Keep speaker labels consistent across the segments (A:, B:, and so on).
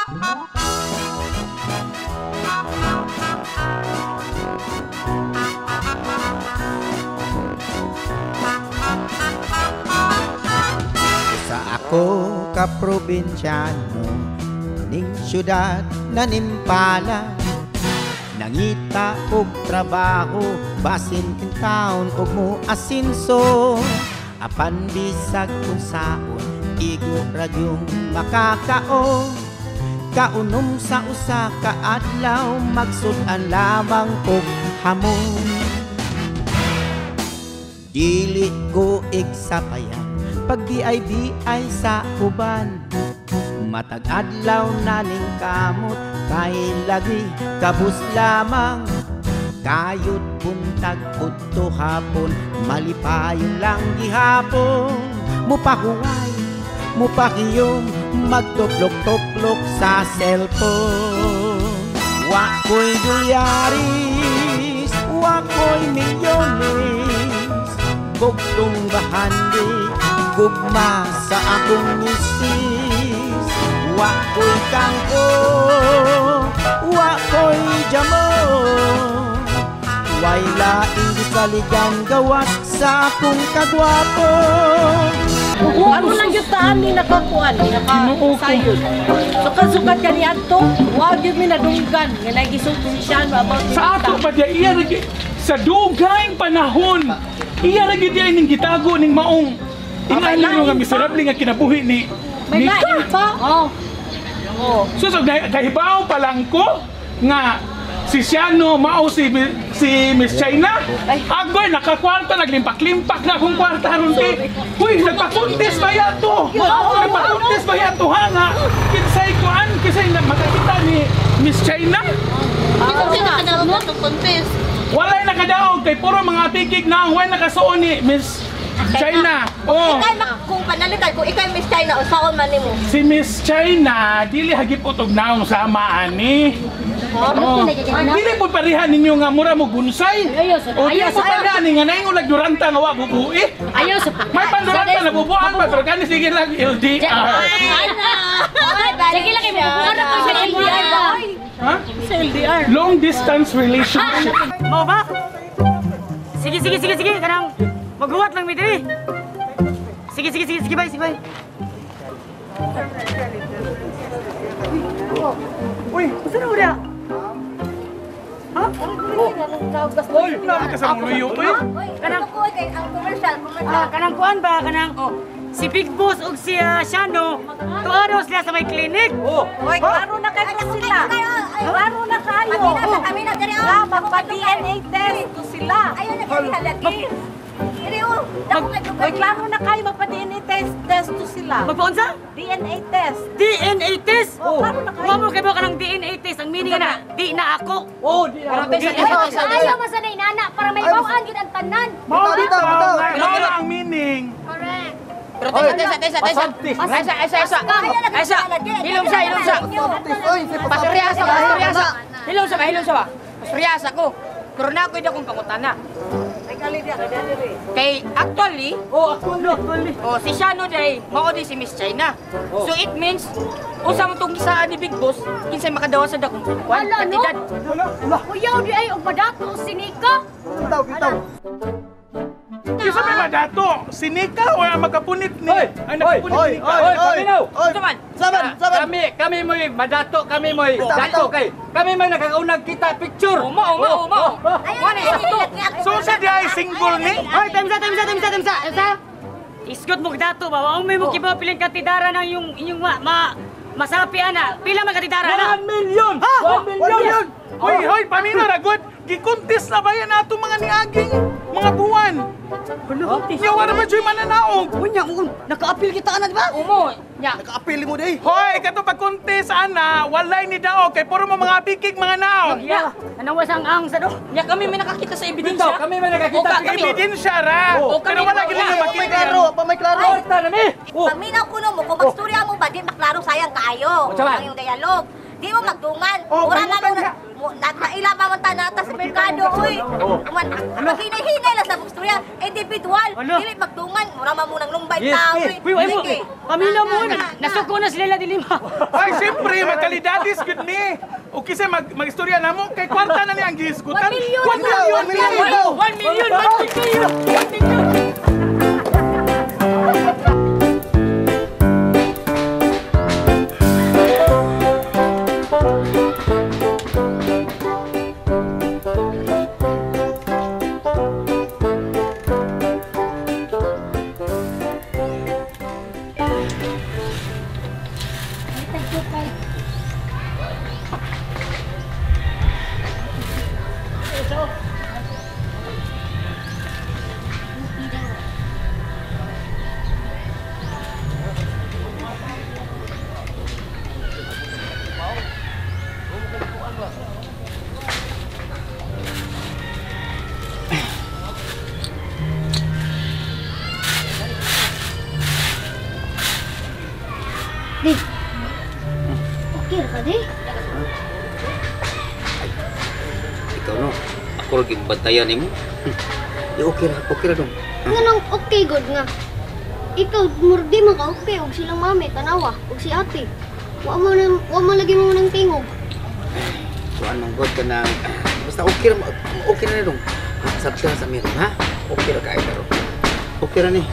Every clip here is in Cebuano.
A: Sa ako ka probinsyano ning syudad na nimpala, nangita og trabaho basin kintaon og mo asinso, apan bisag unsaon igo ra gyung makakaon. Kaunom sa usa ka adlaw magsud-an lamang og hamon. Dili ko igsapayan pag BIBI sa uban, matag adlaw na ning kamot kay lagi kabus lamang. Kayod buntag udto hapon malipayon lang gihapon, mupahuway mupakiyom magtuplok-tuplok sa cellphone. Wa ko'y dolyaris, wa ko'y milyones, bugtong bahandi gugma sa akong misis. Wa ko'y kangko, wa ko'y jamon, way laing gisaligan gawas sa akong kagwapo.
B: Ano lang yung taan ni nakakuan, nakasayod. Sukat-sukat ka ni Anto, wag yun mi nadunggan. Nga nagisulti si Shano about
C: sa ato pa diya, iya lagi, sa dugayng panahon, iya lagi diya ning gitago ning maong. Ingano nga miserable nga kinabuhi ni
B: may
C: Nika.
B: lain pa. Oh. Oh.
C: So, kahibaw pa lang ko nga si Shano mao si Miss China. Agoy nakakwarta, naglimpak-limpak na akong kwarta ron kay. Uy, nagpa-contest ba yato? Nagpa-contest ba yato ha nga? Kinsay kuan, kinsay makakita ni Miss China?
D: Kinsay nakadaog na itong contest?
C: Walay nakadaog kay puro mga pikig na ang way nakasuon ni Miss China. Oh.
D: Ikaw, kung panalitan, kung ikaw Miss China, o saan man nimo?
C: Si Miss China, dili hagip utog naong sama ani. Oh. Dili po parehan ninyo nga mura mo gunsay. O dili po parehan nga naingon lag duranta nga wa bubui.
B: Ayaw sa
C: may panduranta na bubuan pa pero kani sige lang LDR.
B: Sige lang kay bubuan na sa LDR ba?
C: Ha?
B: Sa LDR.
C: Long distance relationship.
E: Mao ba? Sige sige sige sige kanang maghuwat lang mi diri. Sige sige sige sige bye sige bye.
C: Uy,
E: usa na ura? Ha?
C: Uy, nakasama luyo uy.
E: Kanang
D: ang commercial, commercial.
E: Kanang kuan ba kanang si Big Boss ug si Shano tuaro sila sa may clinic.
B: Oh. Oy, klaro na kayo sila. Klaro na kayo.
D: Kami na diri.
B: Magpa-DNA test to sila.
D: Ayo na kay halagi.
B: Oy, klaro na kayo magpa-DNA test to sila.
E: Magpaunsa?
B: DNA test.
E: DNA test?
B: Oh, klaro na kayo.
E: Wa mo kay ba kanang DNA test ang meaning na di na ako.
F: Oh, di na ako.
G: Ayaw masanay nana para may bawaan gyud ang tanan.
C: Mao bitaw, ang meaning.
G: Correct.
F: Pero tesa, tesa, tesa, tesa. Esa, esa, esa. Esa. Hilom sa, hilom sa. Pasuryasa, pasuryasa. Hilom sa ba, hilom sa ba. Pasuryasa ko. Pero na ako'y akong pangutana. Kay actually,
E: oh, actually.
F: Oh, si Shano day, mao di si Miss China. So it means usa mo tong gisaan ni Big Boss kinsay makadawa sa dakong kwan kantidad.
G: Kuyaw di ay og madato si Nika.
H: Bitaw, bitaw.
C: Kinsa may madato? Si Nika o ang makapunit ni? Ay, nakapunit ni Nika.
H: Oy, oy, oy.
F: Saman.
H: Saman, saman.
I: Kami mo'y madato, kami mo'y dato kay. Kami mo'y nakakaunang kita picture.
F: Uma, uma, uma. Mo na ito.
C: So sa di ay single ni?
E: Oy, temsa, temsa, temsa, temsa. Temsa. Isgot mo dato ba? Wa may mo kibaw piling kantidara ng yung inyong masapi ana. Pila man kantidara na?
I: 1 million. 1 million.
C: Hoy, hoy, pamina ra good. Gikuntis na ba yan ato mga niaging mga buwan? Nya wala man joy mananaog.
E: Unya, naka-appeal kita ana, di ba?
F: Umo, nya.
H: Naka-appeal mo day.
C: Hoy, kato pagkuntis ana, walay ni daog kay puro mo mga pikig mga naog.
E: Ya, nanawas ang sa do.
F: Nya kami may nakakita sa ebidensya.
I: Kami may nakakita
F: sa
C: ebidensya ra. Pero wala gid ninyo makita.
H: May klaro, pa may klaro.
I: Na mi.
D: Paminaw kuno mo kung magstorya mo ba di maklaro sayang kaayo. Ang yung dialogue. Di mo magdungan.
C: Oh,
D: Ura na
C: kalimutan
D: mo
C: niya.
D: Nagkaila pa man tanata sa merkado oy. Man, maghinay-hinay lang sa istorya. Individual, dili magdungan. Mura man mo nang lumbay tao.
E: Uy, uy, uy. Pamilya mo, nasuko na sila dilima.
C: Ay, siyempre, magkalidadis gud ni. O kasi mag-istorya na mo, kay kwarta na niya ang gihisgutan.
G: 1 million.
C: 1 million!
H: 1 million daw.
E: 1 million, 1 million, 1 million.
G: Di. Okay ra ka di.
A: Ikaw no, ako ra gibantayan nimo. Di okay ra dong.
G: Nganong okay good nga. Ikaw murdi man ka okay og silang mami tanawa og si ate. Wa mo nang wa mo lagi mo nang tingog.
A: Kuan man god ka nang basta okay ra okay ra dong. Sabta sa meron ha. Okay ra kay pero. Okay ra ni.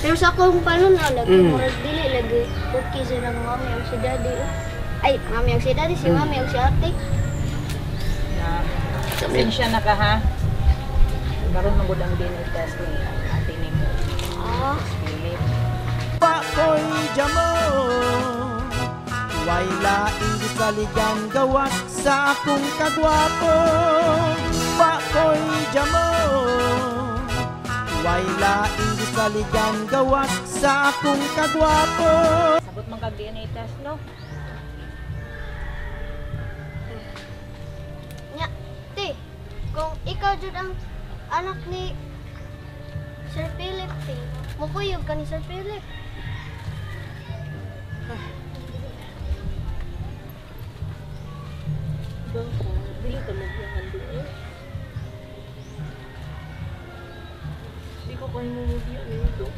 G: Pero sa akong pananaw lagi murag dili lagi okay silang mami og si daddy. Ay, mami og si daddy, si mami og si ate.
B: Pasensya na ka ha. Karon man gud ang DNA test ni ate nimo.
G: Ah.
B: Philip.
A: Pakoy jamo. Way laing gisaligan gawas sa akong kagwapo. Pakoy jamo. Way laing gisaligan gawas sa akong kagwapo.
B: Sabot man kag DNA test no.
G: Nya, te, kung ikaw jud ang anak ni Sir Philip, te, mukuyog ka ni Sir Philip.
B: Dili ka magyahan doon. Di ko kayo mumugyan nito.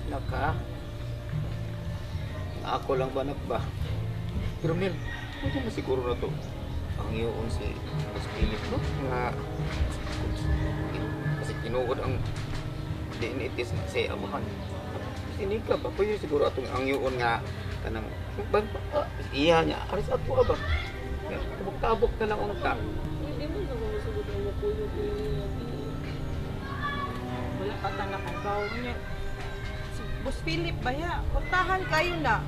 A: Naka. Ako lang ba nak ba? Pero Mel, pwede mo siguro na to. Ang iyon si Boss Philip no? Nga kasi tinuod ang DNA test na sa amahan. Sinika ba? Pwede siguro atong ang iyon nga kanang ba, iya niya. Aris ato ba? Tabok-tabok na lang unta.
B: Hindi mo na masagot ang mukuyog niya. Wala ka tanakabaw niya. Si Boss Philip ba ya? Kuntahan kayo na.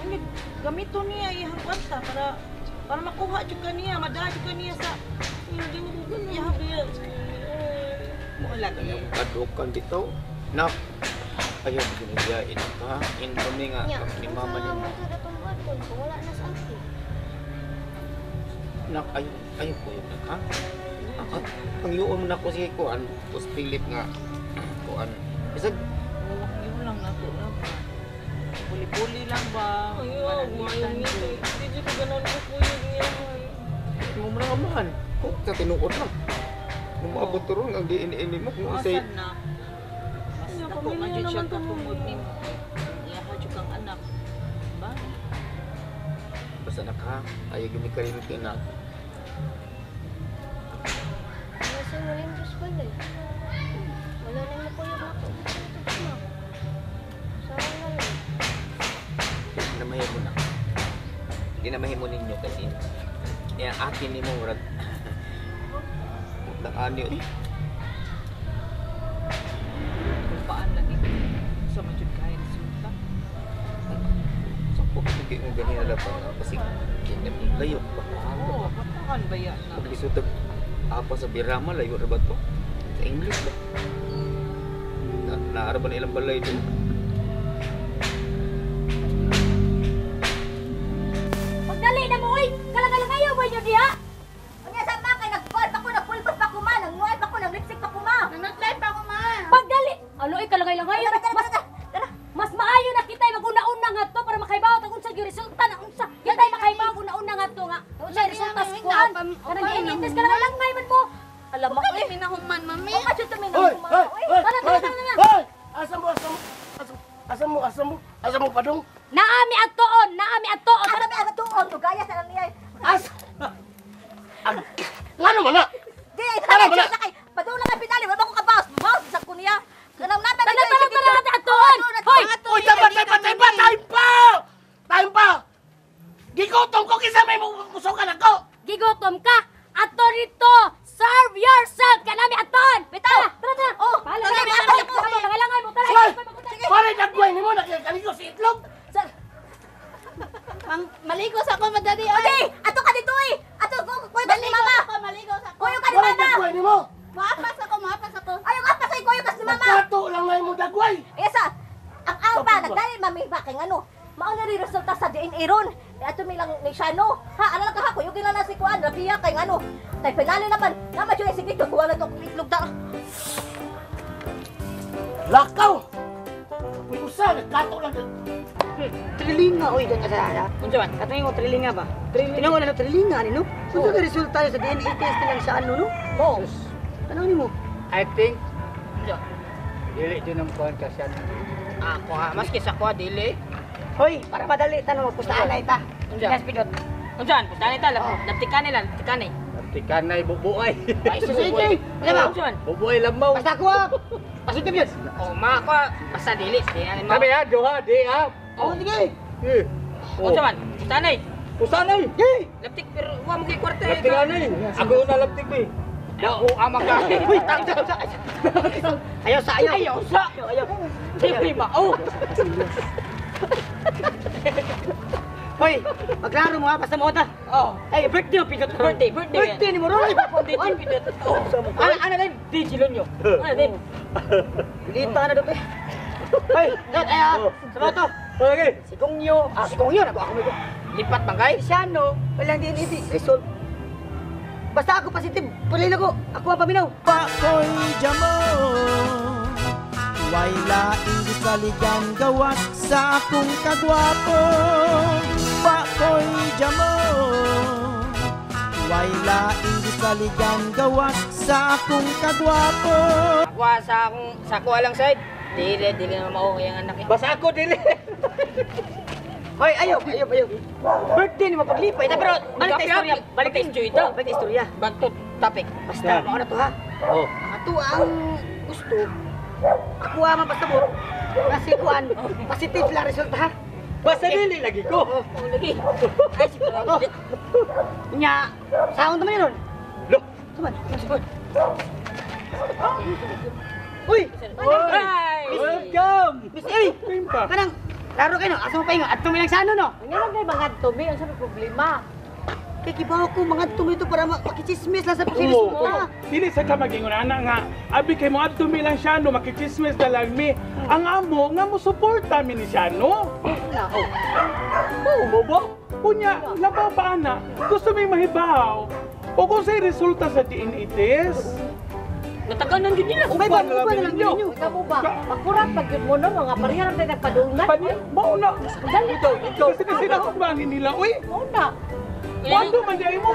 B: Unya, gamito niya iyang kwarta para para makuha jud ka niya, madala jud ka niya sa hindi mo ko ganun. Mo lagi.
A: Kaya kadukan dito. Nak, ayaw mo ginagyain ka. Indomie nga
G: Nya,
A: ni mama
G: unsa
A: ni
G: man jud atong buhaton kung wala na sa ate.
A: Nak, ayaw, ayaw ko yun, nak, ha? Ang iyon mo na ko si Kuan, Boss Philip nga, Kuan. Bisag,
B: Yun lang nato na ba. Puli-puli lang ba? Ayaw, mayo niya. Hindi ko ganun mukuyog niya.
A: mo man ang amahan. Kung sa tinuod lang. Nung maabot to ron, ang DNA mo, kung unsay
B: Asan na? Mas dako man jud siya katungod nimo. Iya ka jud kang anak. Ba?
A: Basta nak ha, ayaw gumikalimit ka nak.
G: Nasa walang Diyos pala eh. Wala na mukuyog na to. Sana na lang.
A: Ginamahimo na. Ginamahimo ninyo kasi ya akin nimo murag ani oy.
B: Kulpaan lagi. Sa man jud kay resulta.
A: Sa ko sige mo ganina lang pa kasi layo pa.
B: Oo, patakan ba ya na?
A: Pag isutag apa sa Birama layo ra ba to? Sa English ba? Na naara ba na ilang balay dun?
G: Pagdali na mo, oy! Kalagalang kayo ba nyo diha?
D: Unya sa ma kay nagkuan pa ko, nagpulbos pa ko ma, nagmuay pa ko, naglipstick pa ko ma. Nagnatlay pa ko ma.
G: Pagdali! Alo, oy, kalagay lang kayo.
D: Tara, tara, tara, tara.
G: Mas maayo na kita maguna-una nga to para makaibaw tag unsa gyud resulta na unsa.
D: kuan. Kanang DNA test ka lang langay man mo. Alam mo,
J: Kani minahuman mami.
D: O ka jud
H: Hoy,
D: minahuman.
H: hoy, hoy,
D: Tara, tara, tara.
H: Hoy! Asa mo, asa mo? Asa mo, asa mo? Asa mo padong?
D: Naami atuon, naami atuon. Asa mi atuon, tugaya sa lang niya.
H: Asa? Ngano man na?
D: Di, tara man na. Padung lang ang pinali, wala ko kabaos. Baos sa kunya. Kanang nata tara, tara, tara, atuon. Hoy!
H: Uy, tama, tama, tama, time pa! Time pa! Gigutom ko kinsa may musukan ako.
D: Gigutom ka? Ato rito! Serve yourself! Kanami aton! Bitaw! Tara, tara! Oh, tara, tara, tara, mo, tara!
H: Pare, nagway nimo, nakikaligo si itlog!
J: Maligo sa ako madali ay.
D: Okay, ato ka dito eh! Ato, kuyo ka ni mama!
J: Maligo sa ako.
D: Kuyo ka ni mama!
H: Pare, nagway nimo!
J: Maapas ako, maapas ako.
D: Ayaw, apas ay kuyo ka ni mama!
H: Nagkato lang na mo dagway!
D: Esa, ang alpa, nagdali mami ba kay ngano? Mao na rin resulta sa DNA ron. Ato mi lang ni Shano. Ha, ano lang ka ha, kuyugin lang na si Kuan, Rabia kay ngano. Kay penali naman, naman siya sige kuha na to itlog ta.
H: Lakaw! Uy, usa, nagkato lang.
F: Trilinga, oy, ganyan sa
E: Unsa man? Katungin ko trilinga ba?
F: Tinaw na trilinga ni no? Unsa ka resulta sa DNA test nilang sa ano no?
E: Oh.
F: Ano nimo?
I: I think dili jud ang kuan ka siya.
F: Ako ha, maski sa ko dili. Hoy, para madali tanong magpustahan na ita.
E: Unsa? Pidot. Unsa? Pustahan ita, laptikan nila, laptikan eh.
I: Laptikan na bubuay.
E: Ay,
F: Sige. Wala ba?
E: Unsa man?
I: Bubuay lamaw.
F: Basta ako ha. Positive yun.
E: Oh, ma ako basta dili.
I: Kami ha, duha, di ha.
F: Oh, sige.
I: Eh.
E: Unsa man? Pustahan eh.
I: Pustahan ay.
E: Laptik pero wa mo kay kwarta.
I: Laptikan ay. Ako na laptik ko eh.
E: Dako ama ka.
F: Uy, ayaw sa ayaw.
E: Ayaw sa.
F: Ayaw.
E: Siyempre mao.
F: Hoy, maglaro mo ha, basta mo ta.
E: Oh.
F: Ay, birthday mo pindot.
E: Birthday, birthday.
F: Birthday ni mo Roy.
E: Birthday pindot. Oh. Ana ana din, di chilonyo. Ana din.
F: Lita na dope. Hoy, dot ay ha. Sama to.
I: Okay.
F: Si Gongyo, si Gongyo na ako may
E: Lipat bangkay.
F: Siya no, walang DNA result. Basta ako positive, pulilo ko. Ako ang paminaw.
K: Pakoy jamo, way laing gisaligan gawas sa akong kagwapo. Pakoy jamo, way laing gisaligan gawas sa akong kagwapo.
E: Ako sa akong sa ako lang side. Dili dili na mao kay ang anak.
I: Basta ako dili.
F: Hoy, ayaw, ayaw, ayaw. Birthday ni mo paglipay. Pero balik ta istorya,
E: balik ta enjoy ta.
F: Balik ta istorya.
E: Back to topic.
F: Basta mao na to ha.
I: Oh.
F: Ato ang gusto. Ako man basta mo. Kasi kuan, positive lang resulta ha.
I: Basta dili lagi ko.
E: Oh, lagi. Ay, si
F: Oh. Nya, saon naman yun?
I: Lo.
F: Suman. Uy!
E: Hi!
I: Welcome.
F: Miss A! Kanang, laro kayo no? Asa mo pa ingo? Adto mi lang sa ano no?
B: Nga lang kay mga tumi, unsa may problema?
F: Kay kibaw ko mga tumi ito para makichismis lang sa series mo.
C: Oo. Dili sa ka magingon ana nga abi kay mo adto mi lang siya no makichismis na lang mi. Ang amo nga mo suporta mi ni siya no. Oo mo ba? Unya, labaw pa ana. Gusto mi mahibaw. O kung sa'y resulta sa DNA test.
E: Nataganan jud nila.
F: Ubay ba? Ubay na lang ninyo.
B: Kamo ba? Makurat pag yun mo no, mga pareha lang tayo nagpadulngan.
C: Pani, mao na.
B: Dali.
C: Ikaw, kasi sinakbanin nila, uy.
B: Mao na.
C: Wando man di ay mo.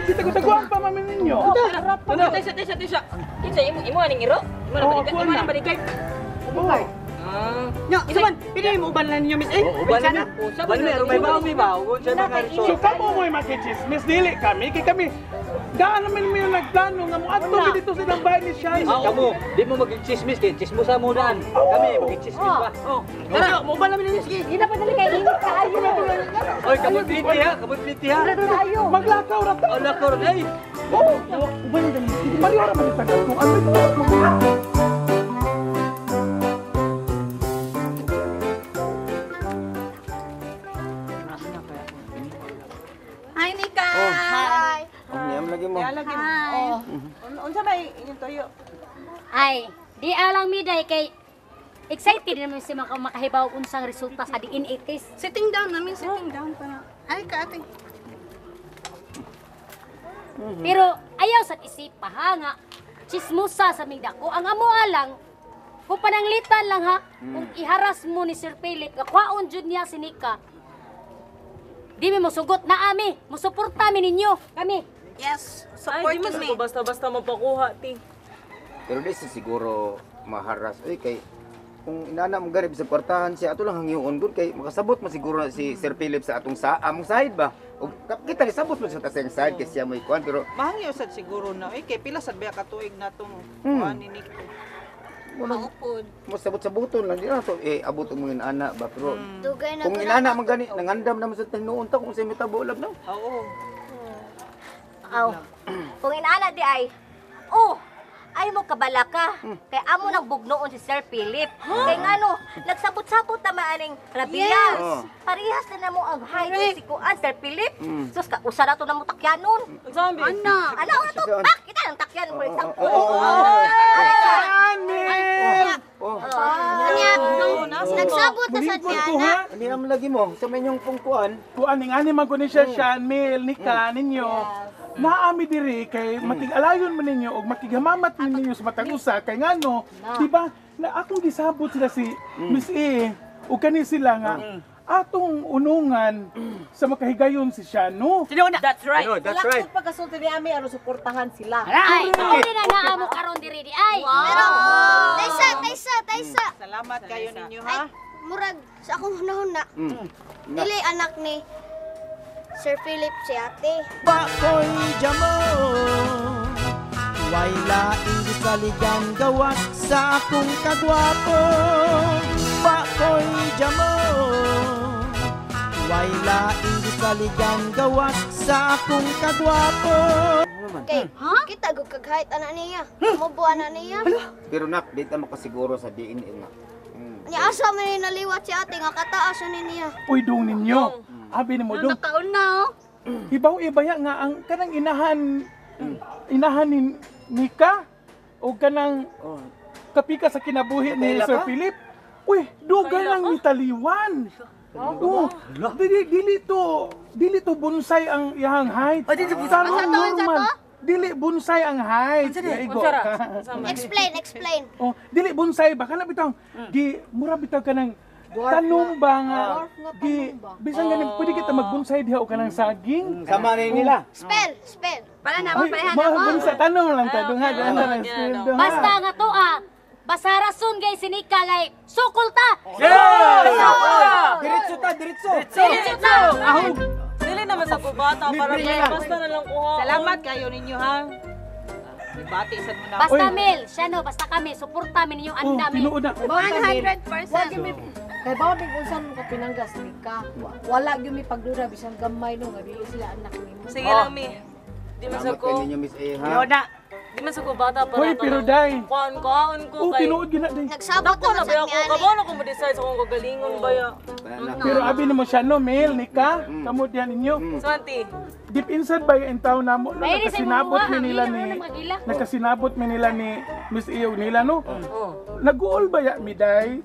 C: Sitagutaguan pa mami ninyo.
E: Ano? Tesa, tesa, tesa. Kinsa imo imo aning iro? Imo na
C: Oo,
E: balikan,
C: ako
E: imo
C: na.
E: na balikan.
C: Oo.
E: Ah.
F: Nya, suman, pili mo uban lang ninyo Miss A.
I: Oh, uban
F: Sana.
I: na. Uban na, may bawo mi ba? Uban sa mga
C: So
I: result.
C: kamo mo'y makichismis, dili kami, kay kami, gaan naman mi yung nagplano nga mo adto mi dito sa ilang bahay ni Shano.
I: Kamo, di mo magichismis kay chismosa mo daan. Kami magichismis pa.
F: Oh. Tara, mo uban lang ninyo sige.
B: Hindi na pa dali kay init kaayo.
I: Oy, kamot pliti ha, kamot pliti ha.
B: Kaayo.
C: Maglakaw ra ta.
I: Ala ko ay.
C: Oo. Uban na dali. Baliw ra man tagal kung ano ito.
J: Hi, Nika. Hi.
A: Niyam lagi mo.
B: Lagi mo. Oh. Unsa may inyong tuyo?
D: Ay, di alang mi day kay excited naman si makahibaw unsang resulta sa DNA test.
J: Sitting down namin, sitting down para. Ay, ka ate.
D: Pero ayaw sa isipa ha nga chismosa sa ming dako. Ang amo alang kung pananglitan lang ha, kung iharas mo ni Sir Philip, kwaon jud niya si Nika. Di mi mosugot na ami, mosuporta mi ninyo. Kami.
J: Yes,
B: Ay, di
J: supporting
B: man
J: me.
B: ko basta-basta mapakuha, ti.
A: Pero di siya siguro maharas. Uy, kay kung inana mo ganib sa kwartahan siya ato lang hangyoon gud kay makasabot man siguro na si Sir Philip sa atong sa among side ba. Og kita ni sabot man sa taseng side kay siya mo'y kuan pero
B: Mahangyo sad siguro na. Eh, kay pila sad ba ka tuig natong kuan ni Nico.
J: Maupod.
A: mo sabot-saboton lang di na to eh abot ang mga inana ba pero
G: Dugay na
A: kung
G: ko
A: inana man gani nangandam naman sa tinuon ta kung sa mitabo lab no.
B: Oo.
D: Aw. Kung inaana di ay, oh, ay mo kabala ka. Kay amo nang bugnoon si Sir Philip. Kay ngano, nagsabot-sabot ta maaning Rabia.
G: Yes.
A: Oh.
D: Parehas na namo ang height si kuan Sir Philip. Sus ka usa na to namo takyanon.
B: Zombie.
G: Ana.
D: Ana to pak kita nang takyan for example.
A: Oh.
G: Anya, nagsabot na sad
C: Mulingkod
G: niya
C: ko
G: ana.
C: ha.
A: Ani am lagi mo sa inyong pungkuan.
C: Kuan ning ani man ko ni siya Sean, Mel, Nika, ninyo. Naami diri kay matig-alayon man ninyo og makighamamat man ninyo sa matag usa kay ngano, di ba? Na akong gisabot sila si Miss E ug kani sila nga atong unungan sa makahigayon si Shano.
E: Tinuod na.
F: That's right.
I: Ano, that's right.
B: Pagkasulti ni Ami aron suportahan sila.
E: Ay, hindi na naamo karon diri di ay.
G: Pero taysa, taysa, taysa.
B: Salamat kayo ninyo
G: Ay,
B: ha.
G: murag sa akong hunahuna. Dili anak ni Sir Philip si ate.
K: Bakoy jamo Way laing gisaligan gawas sa akong kagwapo. Bakoy jamo Way laing gisaligan gawas sa akong kagwapo.
G: Kay kita gud kag height ana niya. Mubo ana niya.
A: Pero nak di ta makasiguro sa DNA na.
G: Nya asa man ni naliwat si ate nga kataas ani niya.
C: Uy dong ninyo. Abi nimo dong.
J: Nakaon na oh.
C: Hibaw ibaya nga ang kanang inahan inahan ni Nika o kanang kapika sa kinabuhi ni
A: Kaila
C: Sir
A: ka?
C: Philip. Uy, dugay lang mitaliwan. Oo, dili dili to bonsai ang iyang height.
F: Oh, dili bonsai.
C: Tarong
J: Unsa to, unsa
C: normal.
J: to?
C: Dili bonsai ang height. Igo.
G: Explain, explain.
C: Oh, dili bonsai ba kana bitang di mura bitaw kanang tanom ba nga di bisan ganin pwede kita magbonsai diha o kanang saging.
A: Sama ni nila.
G: Spell, spell.
J: Para na mo,
C: Ay,
J: pareha
C: mga
J: na mo.
C: bonsai tanom lang ta dong ha, dong ha, dong ha.
E: Basta nga to ah. Basta rason gay sinika gay sukol ta.
A: Diretso ta, diretso.
E: Diretso ta.
C: Ahog.
B: Dili naman sa kubata para basta na lang kuha. Salamat kayo ninyo ha. Ibati sad mo na.
E: Basta
C: Oy.
E: Mel, siya no, basta kami suporta mi ninyo
C: Oh,
E: anda mi.
C: tinuod na.
J: 100%.
L: Kay bawon mig unsan mo ka pinanggas ni ka. Wala gyud mi pagdura bisan gamay no nga dili sila anak nimo.
B: Sige lang mi. Di man sa
A: Salamat
B: ko.
A: kay ninyo Miss A ha.
E: Tinuod na.
B: Di man sa ko bata para
C: Hoy, pero day.
B: Kuan kuan ko
C: Oh,
B: kay.
C: tinuod gyud na day.
G: Nagsabot
B: Dako
G: naman
B: na
G: sad
B: ba
G: ni
B: ako?
G: ani.
B: Kabaw na ko mo decide sa akong kagalingon ba ya.
C: Pero abi nimo siya no, Mel, Nika, kamo diyan ninyo.
B: Swanti.
C: Deep inside ba yung taon namo no,
E: Ay, di sa
C: nakasinabot
E: imuha,
C: mi nila
E: ang
C: ni
E: ila, ano, mga gila.
C: nakasinabot mi nila ni Miss Iyog nila no. Nag-uol ba ya mi day?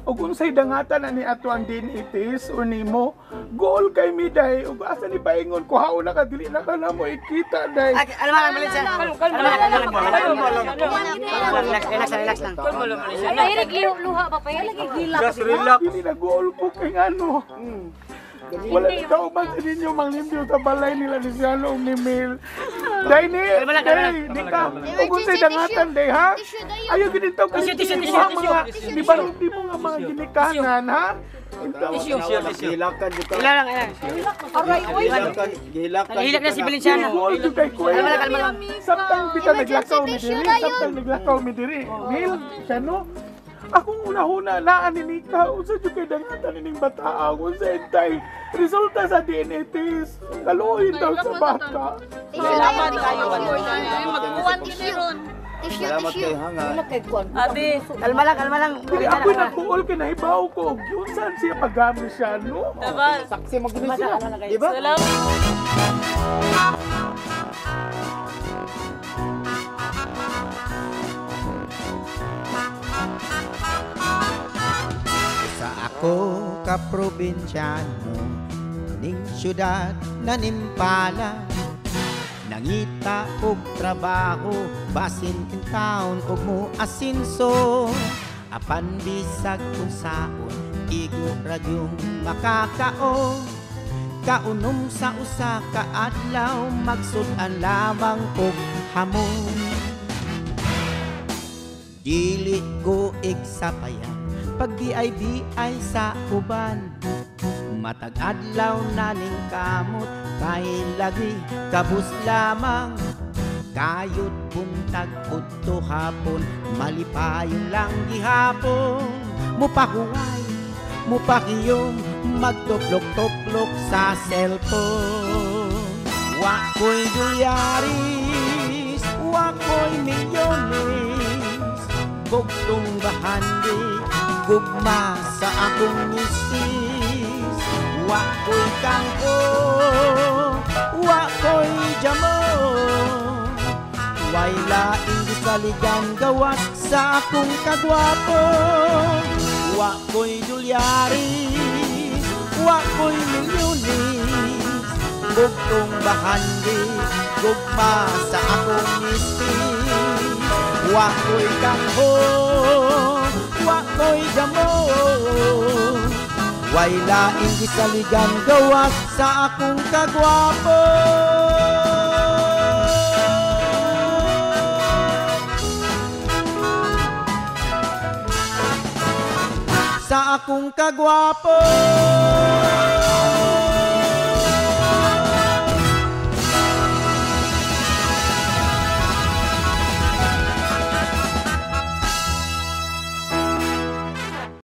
C: Ug unsay dangatan ani ato ang DNA test or nimo? Gool kay mi day ug asa ni paingon ko haon na ka dili na ka namo ikita day.
F: Ay, alam mo lang, Malaysia. Kalma lang, kalma lang. Relax, relax, relax lang.
E: Ay, pahirig luha ba pahirig.
I: Just relax.
C: Dili na gool ko kay ngano. Wala na kauban sa ninyo manglimpyo sa balay nila ni Siano ug ni Mel. Day ni,
F: Kalma lang, kalma
C: day,
F: lang.
C: di ka. Ug unsay dangatan day ha?
G: Tissue dayon.
C: Ayaw ginito ka
E: Tissue, tissue,
C: mga
E: tissue,
C: di ba di mo nga mga ginikanan ha?
A: Tissue, tissue. Gihilakan jud ka.
F: Ila lang, ila.
L: Aray oy.
A: Gihilakan, gihilakan.
F: Nahilak na si Valenciano.
C: Goal jud kay kuya.
F: Kalma lang, kalma lang.
C: Samtang bitaw
G: Emergency
C: naglakaw mi
G: tissue
C: diri,
G: dayon.
C: samtang naglakaw mi diri. Mel, Siano, akong una-una naa ni Nika, unsa jud kay dangatan ining bataa, unsa entay resulta sa DNA test. Kaluoy daw sa bata.
G: Tissue
B: Salamat
G: dayon,
B: kayo.
G: tissue.
J: Magkuwan gid ron.
G: Tissue,
A: Salamat
G: tissue.
A: kay ha nga.
L: Wala kay kuan.
B: Ate,
F: Kalma lang, kalma lang.
C: Dili ako nagbuol kay nahibaw ko og unsan siya paggamit siya no.
B: Diba?
A: Saksi magdumi sila. Di ba?
B: Salamat.
K: Sa ako ka probinsyano ning syudad na nimpala nangita og trabaho basin in town og mo asinso apan bisag unsaon igo ra gyung makakaon. Kaunom sa usa ka adlaw, magsud-an lamang og hamon. Dili ko igsapayan pag BIBI sa uban. Matag adlaw naning kamot kay lagi kabus lamang. Kayot buntag udto hapon, malipayon lang gihapon. Mupahuway, mupakiyom, magtuplok-tuplok sa cellphone. Wa ko'y dolyaris, wa ko'y milyones, bugtong bahandi, gugma sa akong misis. Wa ko'y kangko, wa ko'y jamon, way laing gisaligan gawas sa akong kagwapo. Wa ko'y dolyaris, wa ko'y milyones, bugtong bahandi, gugma sa akong misis. Wa ko'y kangho, wa ko'y jamon, way laing gisaligan gawas sa akong kagwapo. Sa akong kagwapo.